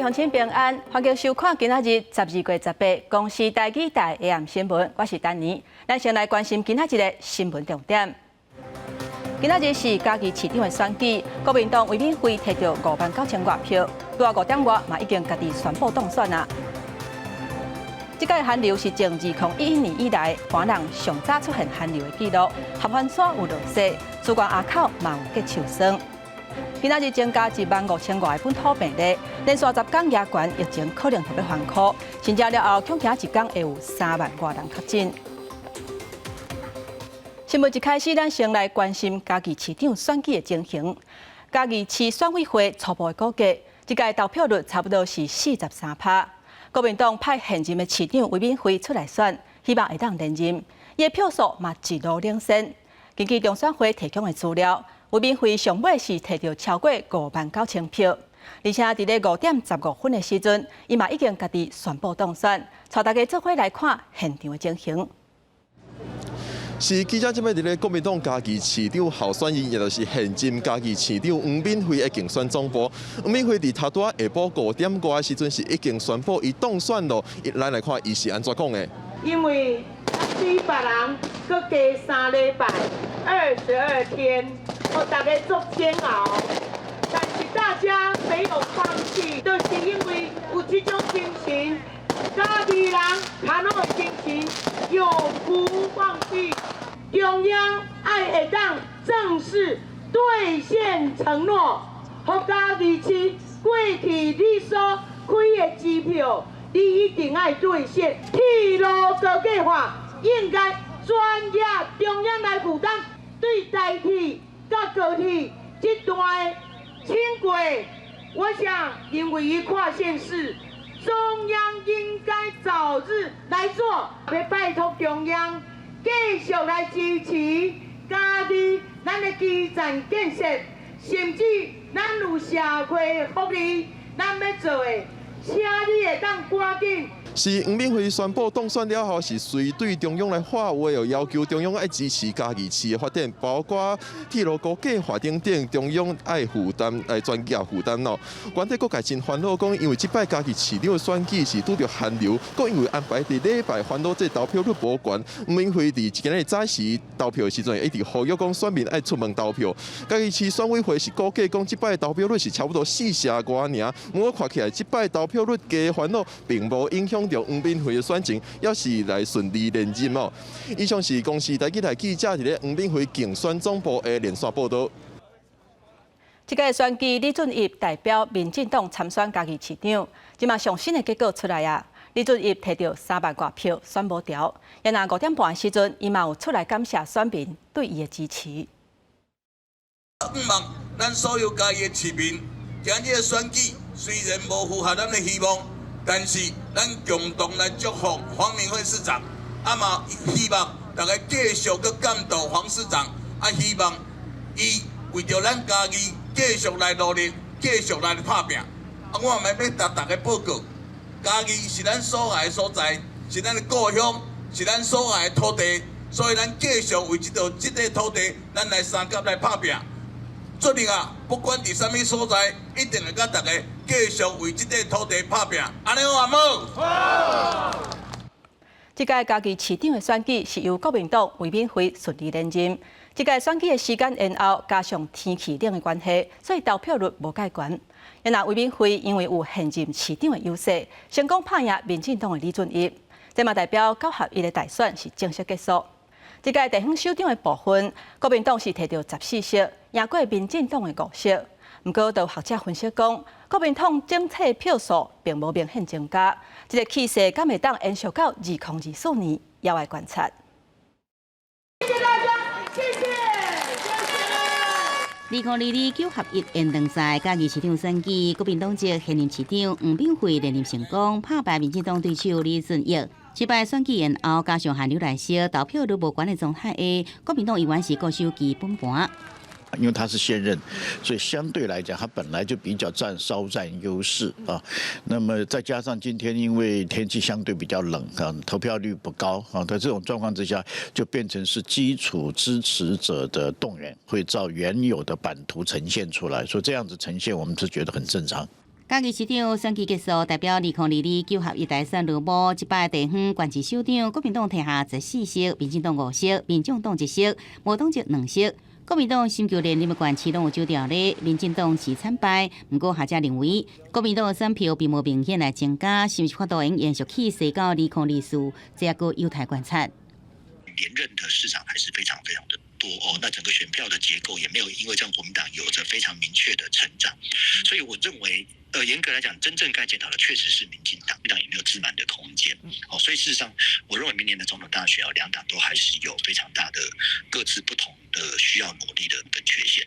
位鄉親平安，歡迎收看今仔日12月18公視台語台 AM 新聞，我是丹妮。咱先來關心今仔日的新聞重點。今仔日是嘉義市長的選舉，國民黨魏敏慧提著5萬9千外票，拄仔5點外嘛已經家己宣布當選啦。這屆寒流是自2011年以來，寒人上早出現寒流的紀錄，合歡山有落雪，樹冠阿口嘛有結秋霜。今仔日增加1萬5千外本土病例，連續10天加懸，疫情可能特別反覆，甚至了後恐驚一工會有3萬外人確診。新聞一開始，咱先來關心嘉義市長選舉的情形。嘉義市選委會初步的估計，這屆投票率差不多是43%。國民黨派現任的市長魏敏慧出來選，希望會當連任，伊的票數嘛一路領先。根據中選會提供的資料，魏敏慧上尾是提著超過5萬9千票，而且佇咧5點15分的時陣，伊嘛已經家己宣布當選。帶大家做伙來看現場的情形。是記者這擺佇咧國民黨嘉義市長候選人，也就是現任嘉義市長黃敏惠的競選總部。黃敏惠佇頭拄仔下晡5點外的時陣是已經宣布伊當選咯。咱來看伊是按怎講的。因為比別人閣加3禮拜，22天，予大家足煎熬。但是大家沒有放棄，就是因為有這種精神，嘉義人較努的精神，永不放棄。中央愛會當正式兌現承諾，予嘉義市過去你所開的支票，你一定愛兌現。鐵路高計劃應該專業中央來負擔，對台鐵佮高鐵這段的輕軌，我想因為伊跨縣市，中央應該早日來做，欲拜託中央繼續來支持嘉義咱的基層建設，甚至咱有社會福利，咱欲做的，請你會當趕緊。是黃敏惠宣布當選了後，是隨對中央來發話哦，要求中央愛支持嘉義市的發展，包括鐵路高計劃等等，中央愛負擔，來專業負擔哦。全體各界真煩惱，講因為這擺嘉義市長的選舉是拄著寒流，閣因為安排佇禮拜煩惱這投票率無懸。黃敏惠佇今日早時投票的時陣，一直呼籲講選民愛出門投票。嘉義市選委會是估計講這擺投票率是差不多4成外爾，毋過看起來這擺投票率低煩惱，並無影響著黃敏惠的選情，猶是來順利連任哦。以上是公視台語台記者佇咧黃敏惠競選總部的連線報道。這屆選舉，李俊逸代表民進黨參選嘉義市長，這馬上新的結果出來啊！李俊逸提著3萬外票選無牢，然後5點半的時陣，伊嘛有出來感謝選民對伊的支持。希望咱所有嘉義的市民，今日的選舉雖然無符合咱的希望，但是咱共同來祝福黃敏惠市長，啊嘛希望大家繼續閣監督黃市長，啊希望伊為著咱嘉義繼續來努力，繼續來拍拚。啊，我嘛欲共大家報告，嘉義是咱所愛的所在，是咱的故鄉，是咱所愛的土地，所以咱繼續為這個土地，咱來相佮來拍拚。做陣啊，不管佇啥物所在，一定會佮大家繼續為這塊土地拍拚。按呢好無？好。這屆嘉義市長的選舉是由國民黨魏敏慧順利連任。這屆選舉的時間延後，加上天氣冷的關係，所以投票率無蓋懸。然後魏敏慧因為有現任市長的優勢，成功拍贏民進黨的李俊逸。這嘛代表9合1的大選是正式結束。這屆地方首長的部分，國民黨是提著14席，贏過民進黨的5席。毋過，有學者分析講，國民黨整體票數並無明顯增加，這個氣勢敢會當延續到2024年，猶愛觀察。謝謝大家，謝謝。2022 9合1延長賽嘉義市長選舉，國民黨籍現任市長黃敏惠連任成功，拍敗民進黨對手李俊逸。這擺選舉延後，加上寒流來襲，投票率無懸的狀態下，國民黨依然是固守基本盤。因為他是現任，所以相對來講，他本來就比較佔稍佔優勢啊。那麼再加上今天因為天氣相對比較冷啊，投票率不高啊，在這種狀況之下，就變成是基礎支持者的動員，會照原有的版圖呈現出來，所以這樣子呈現，我們是覺得很正常。嘉義市長選舉結束，代表2022九合一大選落幕。這擺地方縣市首長，國民黨提下14席，民進黨5席，民眾黨1席，無黨籍2席。國民黨尋求連任的縣市攏有走掉咧，民進黨是慘敗。毋過學者認為，國民黨的選票並無明顯來增加，是毋是法度會延續氣勢到2024？這個有待觀察。連任的市長還是非常非常的多哦，那整個選票的結構也沒有因為這樣國民黨有着非常明確的成長，所以我認為，嚴格來講，真正該檢討的確實是民進黨，民進黨也沒有自滿的空間，哦，所以事實上，我認為明年的總統大選啊，兩黨都還是有非常大的各自不同的需要努力的跟缺陷。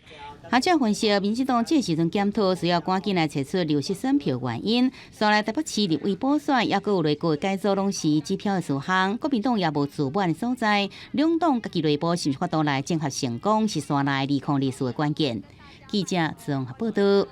學者分析，民進黨這時陣檢討需要趕緊來揣出流失選票原因。煞來台北市立委補選，抑閣有內閣改組，攏是指標的事項。國民黨也無自滿的所在，兩黨家己內部是毋是法度來整合成功，是煞來2024的關鍵。記者綜合報道。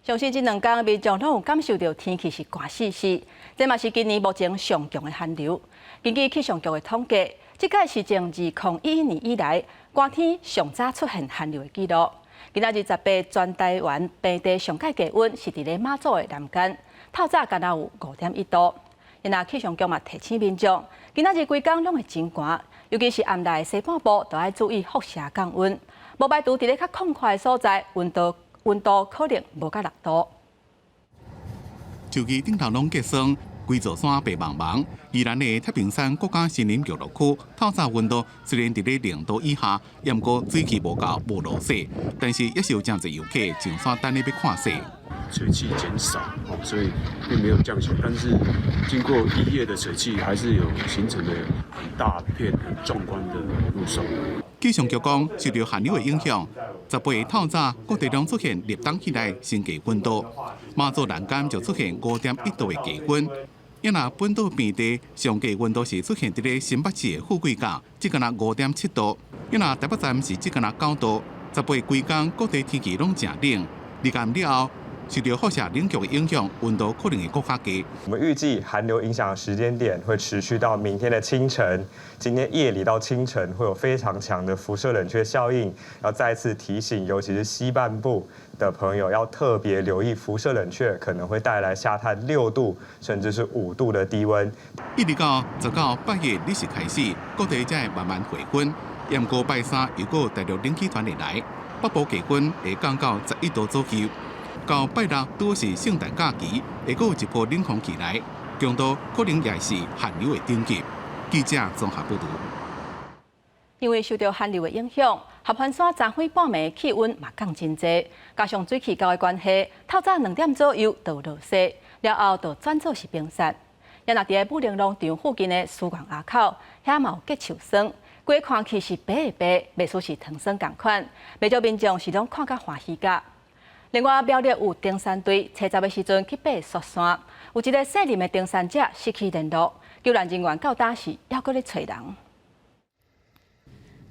相信這兩工民眾攏有感受著天氣是寒死死，這嘛是今年目前上強的寒流。根據氣象局的統計，這屆是自2011年以來寒天上早出現寒流的紀錄。今仔日18，全台灣平地上蓋低溫是佇咧馬祖的南竿，透早敢若有5.1度。因那氣象局嘛提醒民眾，今仔日規工攏會真寒，尤其是暗內西半部，都愛注意輻射降溫。無排除佇咧較曠闊的所在，溫度可能無甲6度。樹枝頂頭攏結霜，規座山白茫茫。宜蘭的太平山國家森林遊樂區，透早溫度雖然佇咧0度以下，毋過水汽無夠，無落雪，但是也是有誠濟遊客上山等咧欲看雪。水汽減少，所以並沒有降雪。但是經過一夜的水汽，還是有形成了很大片、很壯觀的霧凇。氣象局講，受著寒流的影響，18透早各地攏出現立冬以來新低溫度，馬祖南竿就出現5.1度的低溫。抑若本島平地上低溫度是出現佇咧新北市的富貴角，只敢若5.7度；抑若台北站是只敢若9度。18規工各地天氣攏誠冷，離暗了後，受著輻射冷卻的影響，溫度可能會閣較低。我們預計寒流影響的時間點會持續到明天的清晨，今天夜裡到清晨會有非常強的輻射冷卻效應，要再次提醒，尤其是西半部的朋友要特別留意輻射冷卻可能會帶來下探6度甚至是5度的低溫。一直到19拜一日時開始，各地才會慢慢回溫。毋過拜三又閣大陸冷氣團會來，北部低溫會降到11度左右。到拜六拄是聖誕假期，會閣有一波冷空氣來，強度可能也是寒流的等級。記者綜合報導。因為受著寒流的影響，合歡山昨昏半暝氣溫嘛降真濟，加上水汽夠的關係，透早2點左右就落雪，了後就轉做是冰雪。抑若佇咧武陵農場附近的思源埡口，遐嘛有結樹霜，規看去是白的白，袂輸是糖霜仝款，袂少民眾是攏看甲歡喜甲。另外，苗栗有登山隊，初十的時陣去爬雪山，有一个細林的登山者失去聯絡，救援人員到當時猶閣咧揣人。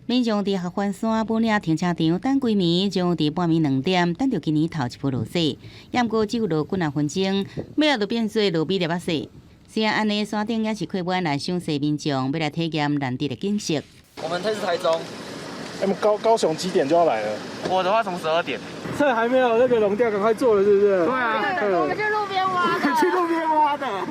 民眾佇合歡山武嶺停車場等規暝，將佇半暝2點等著今年頭一波落雪，毋過只有落幾若分鐘，尾仔就變做落米粒仔雪。雖然按呢，山頂也是客滿來賞雪民眾，欲來體驗難得的景色。我們這是台中，高雄幾點就要來了？我的話從12點。趁還沒有那個融掉，趕快做了，是不是？對啊，我們去路邊挖的。去路邊挖的。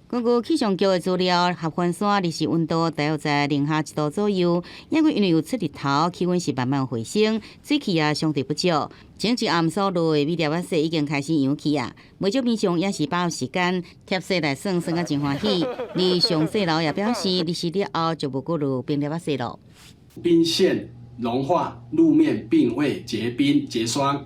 根據氣象局的資料，合歡山日時溫度大約在零下1度左右，因為因為有出日頭，氣溫是慢慢回升，水汽也相對不足。前一暗所落的米粒仔雪已經開始揚起啊！袂少民眾也是把握時間貼雪來耍，耍甲真歡喜。而上雪樓也表示，日時了後就無閣落冰粒仔雪囉。冰線融化，路面並未結冰結霜。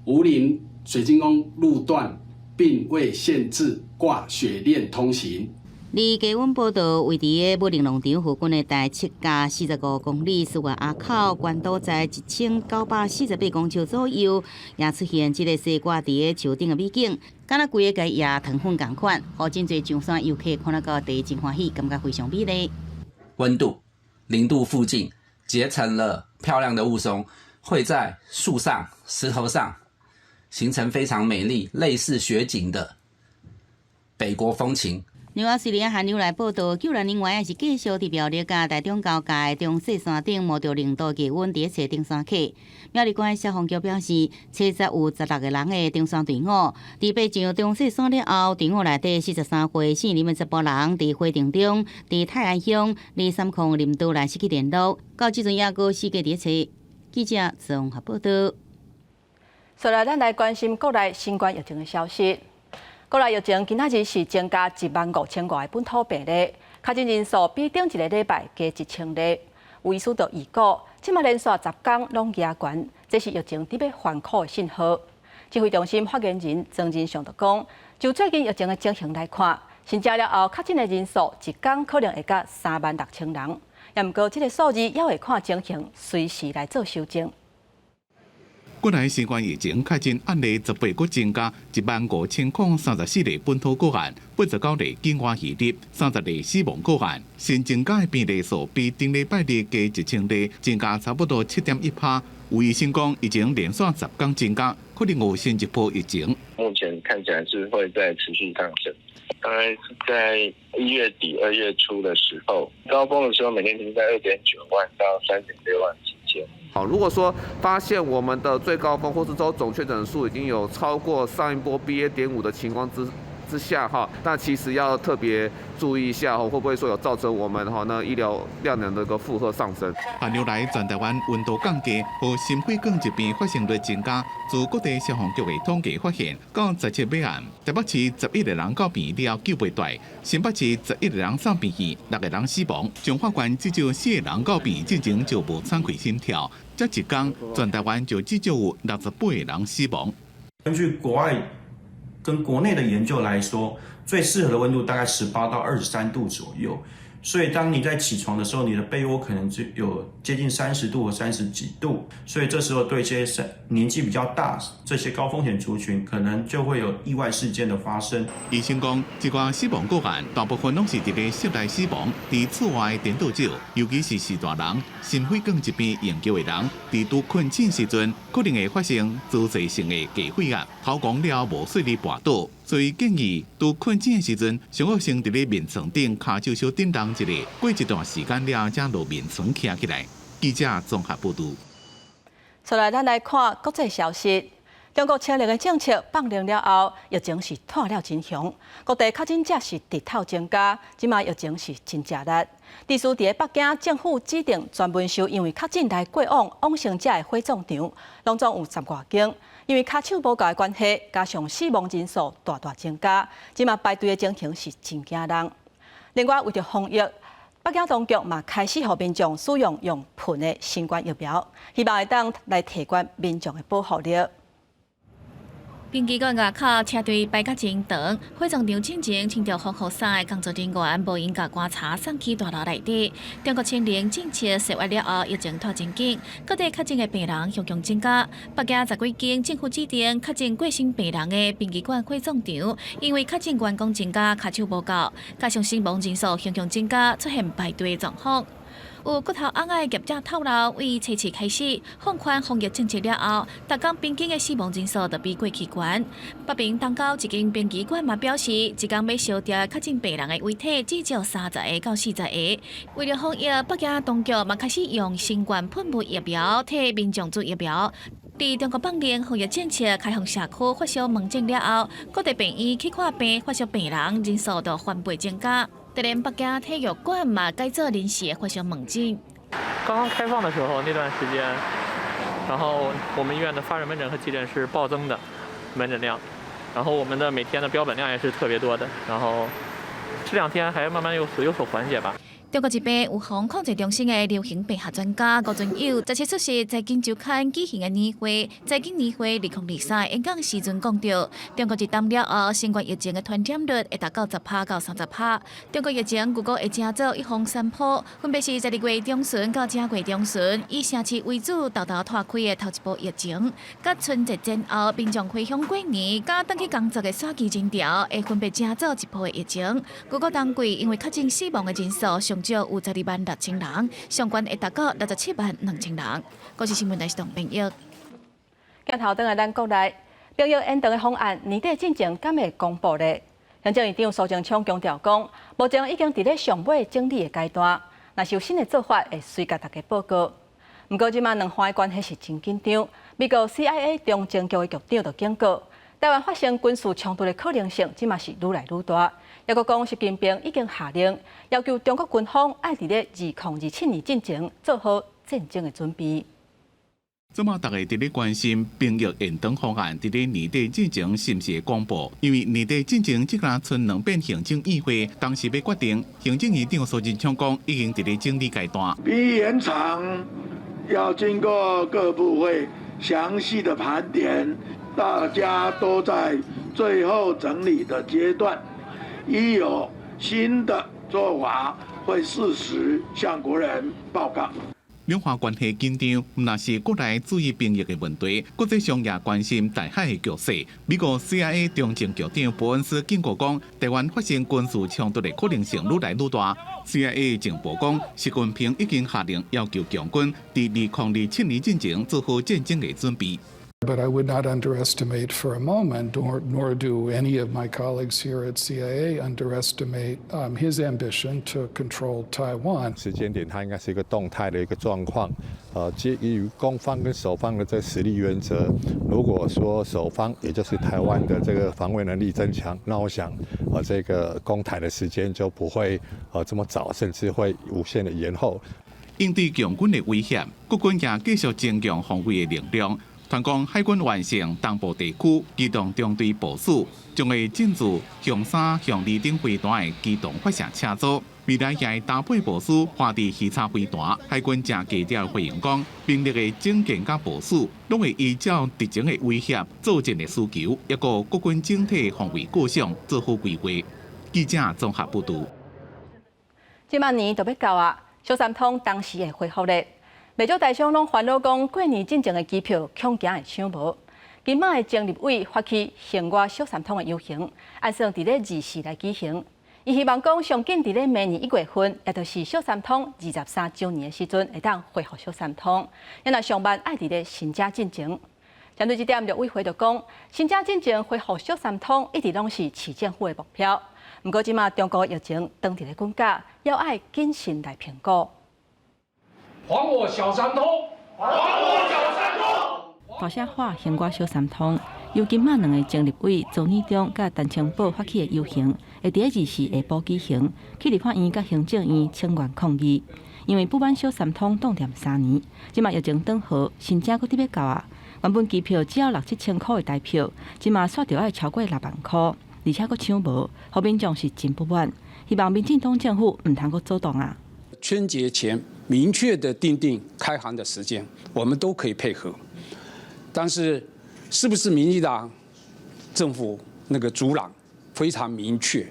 武陵水晶宮路段並未限制掛雪鏈通行。而低溫步道位佇個武陵農場附近的大7加45公里思源埡口，懸度在1948公尺左右，也出現這个雪掛佇个樹頂的美景，敢若規个共壓糖粉仝款，予真濟上山遊客看了到第真歡喜，感覺非常美麗。溫度0度附近結成了漂亮的霧凇，會在樹上、石頭上形成非常美麗、類似雪景的北國風情。另外，隨著寒流來報到，救援人員也是繼續佇苗栗佮台中交界的中勢山頂摸著0度低溫，佇咧揣登山客。苗栗縣消防局表示，查實有16個人的登山隊伍，佇爬上中勢山了後，隊伍內底43歲姓林的查埔人，佇火場中，佇泰安鄉離三礦林道來失去聯絡，到這陣猶閣四界佇咧揣。記者綜合報道。接來，咱來關心國內新冠疫情的消息。國內疫情今仔日是增加1萬5千外個本土病例，確診人數比頂一个禮拜加1000例。有醫師就預估，這馬連續10工攏夯懸，這是疫情佇欲翻苦的信號。指揮中心發言人莊人祥就講，就最近疫情的情形來看，新增了後確診的人數一工可能會到3萬6千人。也毋過，這个數字猶會看情形，隨時來做修正。國內新冠疫情確診案例18閣增加15,034例本土個案，89例境外移入，30例死亡個案。新增加的病例數比頂禮拜日加1000例，增加差不多7.1趴。有醫生講，疫情連續10工增加，可能有新一波疫情。目前看起來是會再持續上升，大概是在1月底2月初的時候，高峰的時候每天平均在2.9萬到3.6萬之間。好，如果說發現我們的最高峰或是說總確診數已經有超過上一波 BA.5的情況之下哈，那其實要特別注意一下，會不會說有造成我們哈那醫療量能的一個負荷上升？寒流來，全台灣溫度降低，予心血管疾病發生率增加。自各地消防局的統計發現，到17尾暗，台北市11個人到病院了救袂斷，新北市11個人送病院，六個人死亡。彰化縣至少四個人到病院進前就無喘氣心跳，這一工全台灣就至少有68個人死亡。根據國外跟國內的研究來說，最適合的溫度大概18到23度左右。所以當你在起床的時候，你的被窩可能就有接近30度或30幾度。所以這時候對這些年紀比較大、這些高風險族群，可能就會有意外事件的發生。醫生講，這寡死亡個案大部分攏是佇咧室內死亡，佇厝外顛倒者，尤其是序大人、心血管疾病研究的人，佇拄困醒時陣，可能會發生阻滯性的低血壓，頭狂了無勢力跋倒。所以建議拄困醒的時陣，上好先佇咧眠床頂跤手小振動一下，過一段時間了才落眠床徛起來。記者綜合報導。接來，咱來看國際消息。中國清零的政策放寬了後，疫情是拖了真兇，各地確診者是直透增加，這馬疫情是真食力。致使佇咧北京政府指定專門收因為確診來過往往生者的火葬場，攏總有10外間。因為跤手無夠的關係，加上死亡人數大大增加，這馬排隊的情形是真驚人。另外，為著防疫，北京當局嘛開始予民眾使用用噴的新冠疫苗，希望會當來提懸民眾的保護力。殯儀館外口車隊排甲真長，火葬場進前穿著防護衫的工作人員無閒共棺柴送去大樓內底。中國清零政策釋完了後，疫情拖真緊，各地確診的病人雄雄增加。北京十幾間政府指定確診過身病人的殯儀館火葬場，因為確診員工增加，跤手無夠，加上死亡人數雄雄增加，出現排隊的狀況。有骨頭尪仔的業者透露，為初四開始放寬防疫政策了後，逐工平均的死亡人數就比過去懸。北平東郊一間殯儀館嘛表示，一工欲燒掉確診病人的遺體至少30個到40個。為了防疫，北京當局嘛開始用新冠噴霧疫苗替民眾注疫苗。佇中國放寬防疫政策開放社區發燒門診了後，各地病院去看病發燒病人人數都翻倍增加。就連北京體育館嘛改做臨時的發燒門診。剛剛開放的時候那段時間，然後我們醫院的發熱門診和急診是暴增的門診量，然後我們的每天的標本量也是特別多的，然後這兩天還慢慢有所緩解吧。中國疾病預防控制中心的流行病學專家吳尊友，17出席財經週刊舉行的年會，財經年會2023演講時陣講著，中國一冬了後，新冠疫情的傳染率會達到10趴到30趴。中國疫情預估會成做一風三波，分別是12月中旬到正月中旬，以城市為主，沓沓拖開的頭一波疫情，佮春節前後民眾回鄉過年，佮轉去工作的選舉人潮，會分別成做一波的疫情。預估冬季因為確診死亡的人數上少有12萬6千人，上懸會達到67萬2千人。國視新聞台是董編譯。鏡頭轉來咱國內，兵役延長的方案年底進前敢會公布咧？行政院長蘇貞昌強調講，目前已經佇咧上尾整理的階段，若是有新的做法，會隨共大家報告。毋過這馬兩岸的關係是真緊張，美國 CIA 中情局的局長就警告，台灣發生軍事衝突的可能性，這馬是愈來愈大。抑閣講，習近平已經下令要求中國軍方愛佇咧2027年進前做好戰爭的準備。這馬大家佇咧關心兵役延長方案，佇咧年底進前是毋是會公布？因為年底進前這個賰兩遍行政院會，當時欲決定。行政院長蘇貞昌講，已經佇咧整理階段。兵役延長要經過各部會詳細的盤點，大家都在最後整理的階段，一有新的做法，會適時向國人報告。兩岸關係緊張，毋但是國內注意兵役的問題，國際上也關心台海的局勢。美國 CIA 中情局長伯恩斯警告講，台灣發生軍事衝突的可能性愈來愈大。CIA 情報講，習近平已經下令要求共軍佇2027年進前做好戰爭的準備。 But I would not underestimate for a moment, nor do any of my colleagues here at CIA underestimate his ambition to control Taiwan. 時間點，它應該是一個動態的一個狀況。基於攻方跟守方的這實力原則，如果說守方，也就是台灣的這個防衛能力增強，那我想，這個攻台的時間就不會這麼早，甚至會無限的延後。應對共軍的威脅，國軍也繼續增強防衛的力量。傳講海軍完成東部地區機動中隊部署，將會進駐雄三、雄二等飛彈的機動發射車組。未來也會搭配部署華智魚叉飛彈。海軍誠低調回應講，兵力的整建佮部署，攏會依照敵情的威脅、作戰的需求，抑閣國軍整體防衛構想做好規劃。記者綜合報導。這馬年就欲到啊，小三通當時會恢復咧。袂少台商攏煩惱講，過年進前的機票恐驚會搶無。今仔的前立委發起橫越小三通的遊行，按算佇咧24來舉行。伊希望講，上緊佇咧明年1月份，也就是小三通23週年的時陣，會當恢復小三通。若上慢愛佇咧申請進前。針對這點，陸委會就講，申請進前恢復小三通，一直攏是市政府的目標。毋過這馬中國疫情當佇咧滾絞，猶愛謹慎來評估。還我小三通！還我小三通！大聲喊橫越小三通，由今馬兩个前立委莊理中佮陳清寶發起的遊行，會佇咧24下晡舉行，去立法院佮行政院請願抗議。因為不滿小三通擋踮3年，這馬疫情轉好，申請閣得欲到啊！原本機票只要六七千箍的台票，這馬煞著愛超過6萬箍，而且閣搶無，予民眾是真不滿。希望民進黨政府毋通閣阻擋啊！春節前明確的訂定開航的時間，我們都可以配合。但是，是不是民進黨政府那個阻攔非常明確？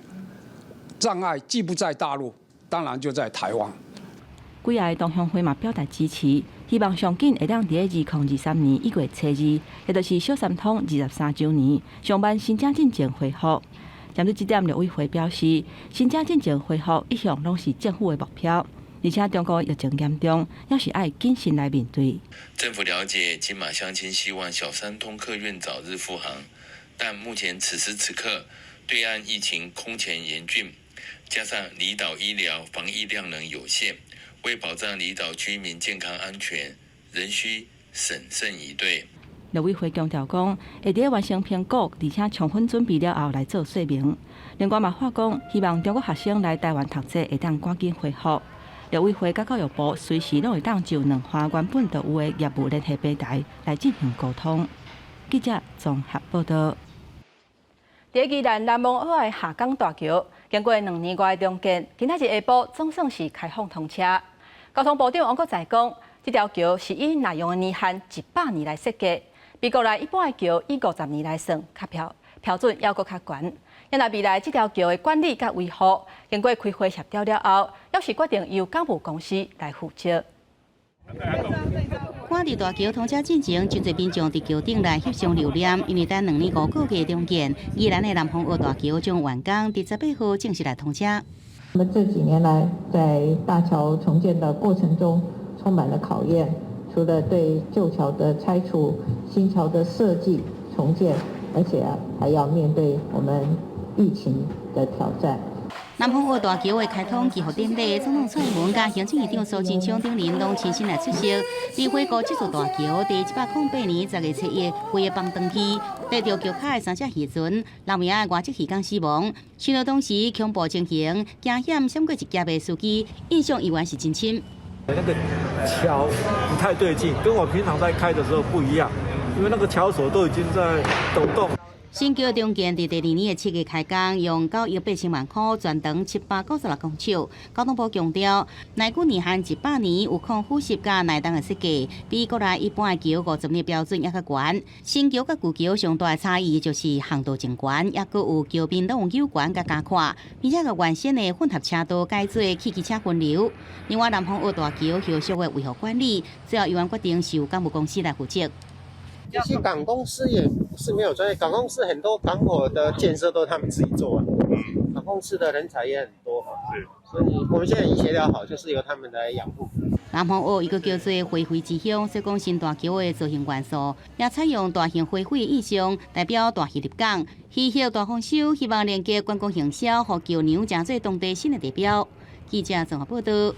障礙既不在大陸，當然就在台灣。幾个同鄉會嘛表達支持，希望上緊會當佇咧2023年1月初2，也就是小三通23週年，上慢申請進前恢復。針對這點，陸委會表示，申請進前恢復一向攏是政府的目標，而且中國疫情嚴重，猶是愛謹慎來面對。政府了解金馬鄉親希望小三通客運早日復航，但目前此時此刻，對岸疫情空前嚴峻，加上離島醫療防疫量能有限，為保障離島居民健康安全，仍需審慎以對。陸委會強調講，會佇咧完成評估，而且充分準備了後來做說明。另外嘛，話講希望中國學生來台灣讀冊會當趕緊恢復。陸委會佮教育部隨時攏會當就兩岸原本就有的業務聯繫平台來進行溝通。記者綜合報導。佇宜蘭南門澳的下港大橋，經過2年外重建，今仔日下晡總算是開放通車。交通部長王國材講，這條橋是以耐用的年限100年來設計，比國內一般的橋以50年來算，較標準猶閣較懸。因為未來這條橋的管理佮維護，經過開會協調了後，猶是決定由港務公司來負責。看佇大橋通車進前，真濟民眾佇橋頂來翕相留念，因為等2年5個月重建，宜蘭的南風澳大橋將完工，佇18號正式來通車。那麼這幾年來，在大橋重建的過程中，充滿了考驗。除了對舊橋的拆除、新橋的設計重建，而且還要面對我們疫情的挑戰。南風澳大橋的開通祈福典禮，總統蔡英文佮行政院長蘇貞昌等人攏親身來出席。佇回顧這座大橋，佇108年10月7日飛的放轉去，綴著橋跤的三隻漁船，老名的外籍漁工死亡。想到當時恐怖情形，驚險閃過一劫的司機，印象依然是真深。那個橋不太對勁，跟我平常在開的時候不一樣，因為那個橋手都已經在抖動。新橋重建佇第二年的7月開工，用9億8千萬塊，全長796公尺。交通部強調，內久年限100年，有抗腐蝕佮耐凍的設計，比國內一般的橋50年標準猶較懸。新橋佮舊橋上大的差異就是航道增懸，猶閣有橋面攏有懸佮加闊，並且共原先的混合車道改做汽機車分流。另外，南風澳大橋後續的維護管理，最後依然決定是由港務公司來負責。其實港公司也不是沒有專業，港公司很多港口的建設都是他們自己做啊。港公司的人才也很多哈，所以我們現在已經協調好，就是由他們來養護。南風澳一個叫做花卉之鄉，所講新大橋的造型元素，也採用大型花卉的意象，代表大魚入港，魚獲大豐收，希望連結觀光行銷，予橋梁成做當地新的地標。記者綜合報道。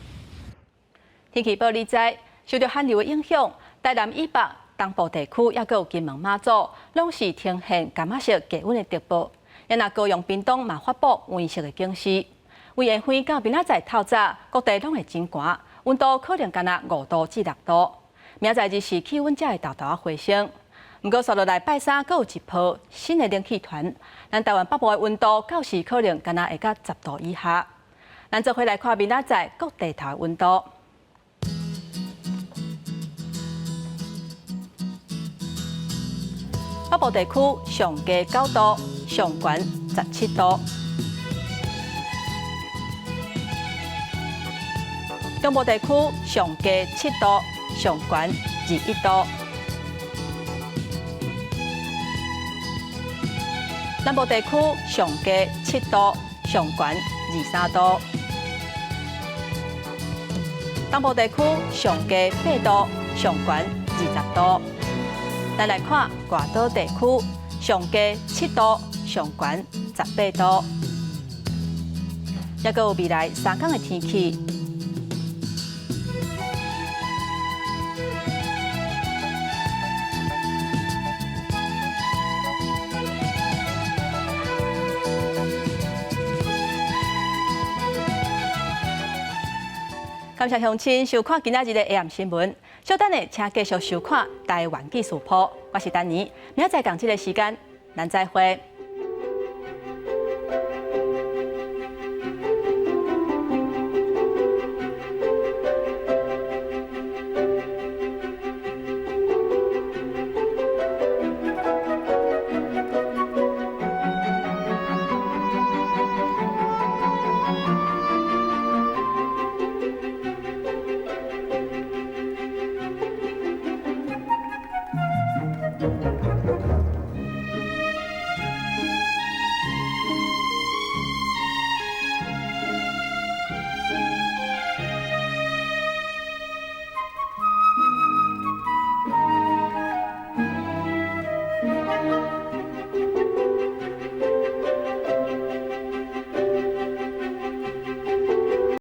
天氣報你知，受著寒流的影響，台南以北、東部地區抑閣有金門馬祖，攏是呈現柑仔色低溫的特報。也若高雄、屏東嘛發布黃色的警示。為下昏到明仔載透早，各地攏會真寒，溫度可能干焦5度至6度。明仔載日時氣溫才會沓沓仔回升。毋過，紲落來拜三，閣有一波新的冷氣團，咱台灣北部的溫度到時可能干焦會到10度以下。咱做伙來看明仔載各地頭的溫度。北部地區上低9度，上懸17度；中部地區上低7度，上懸21度；南部地區上低7度，上懸23度；東部地區上低8度，上懸20度。咱來看外島地區，上低7度，上懸18度。抑閣有未來3天的天氣。感謝鄉親收看今仔日的 AM 新聞。稍等下，請繼續收看台灣記事簿。我是丹妮，明仔載仝這个時間，咱再會。